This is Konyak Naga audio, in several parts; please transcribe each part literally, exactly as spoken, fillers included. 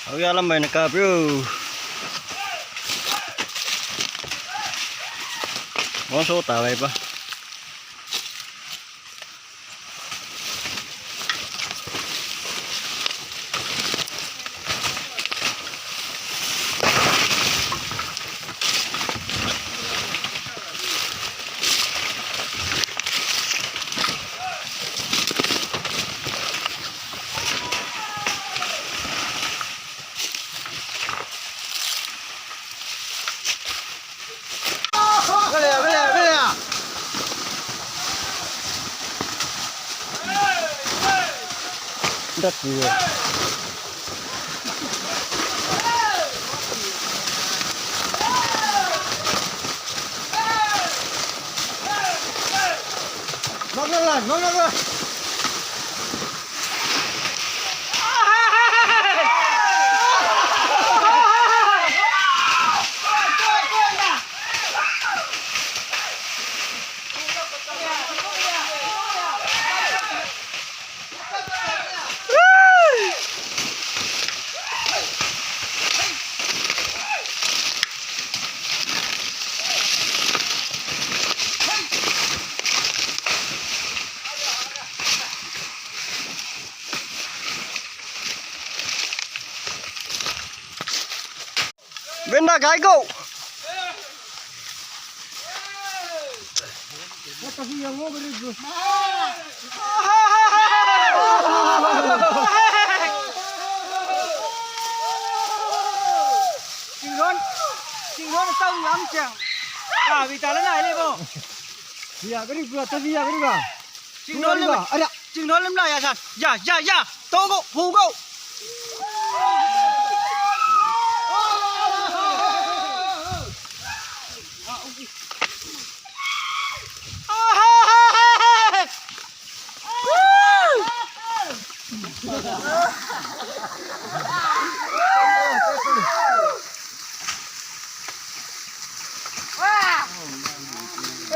Au ya lam bai na kap yo. Mo so ta bai pa. Đất gì vậy? Ngóc ngóc lên, ngóc ngóc lên. Bên đã gái cậu. Ching ron, ching ron tao ngắm chàng. À, vì ta lắm này đi bộ. Vì à, cái đi vừa, ta vì à, cái đi vừa. Ching ron đi mà. Ada. Ching ron lem la ya san. Ya, ya, ya. To go, pu go.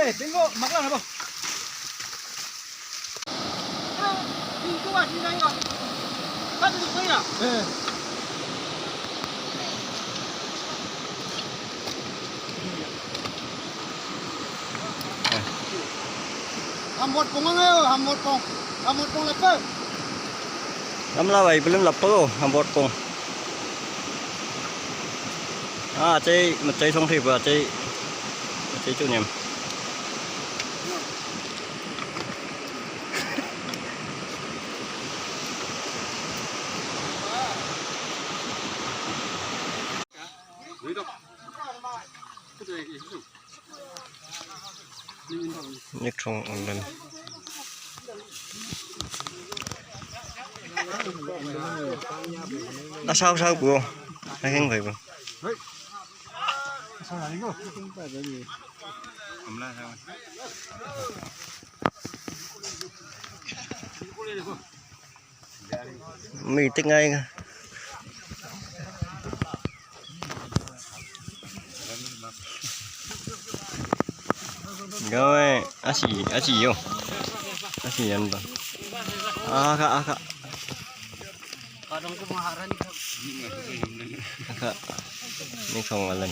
Eh, tengok, makan apa? Hambot pong ang ayo, hambot pong. Hambot pong lepe. Lam lawai belum lepe ko, hambot pong. Ah, cei, mecei song trip, ah, cei. Mecei cu nyem. Nik trong online. Đã sao sao của hai khen vậy bro. Mi tik ngai ka. Gawe asi, asi yo. Asi yan ba. Aka, aka. Aka. Ni kong alan.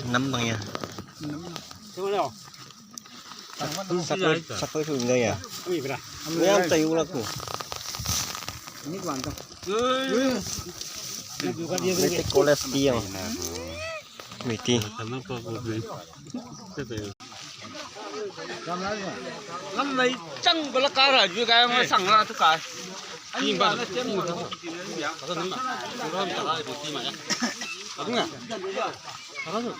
Nắm bằng nha. Sắp tới, sắp tới thường đây à? Ngang tay u laku. Ini kuantum. Ini college tiang. Miti. Lam lai chang bala kara ju ka ma sang la tu ka. Ani ba na tem. Ka na ma. Ka na ma ta ha bu ti ma ya. Ka na. Ka na.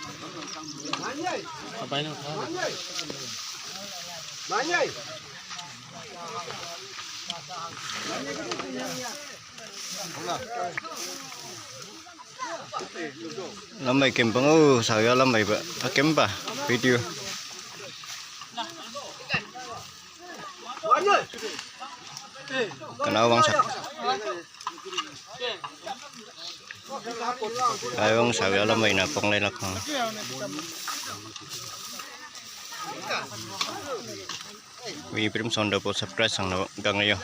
Ka bai na ta. Lambai kempang, oh, saya lambai ba, kempa video. Kana wang sak. Ai wang saya lambai na pong lai lakang. Wi prim sonda po subscribe sang na gang yo.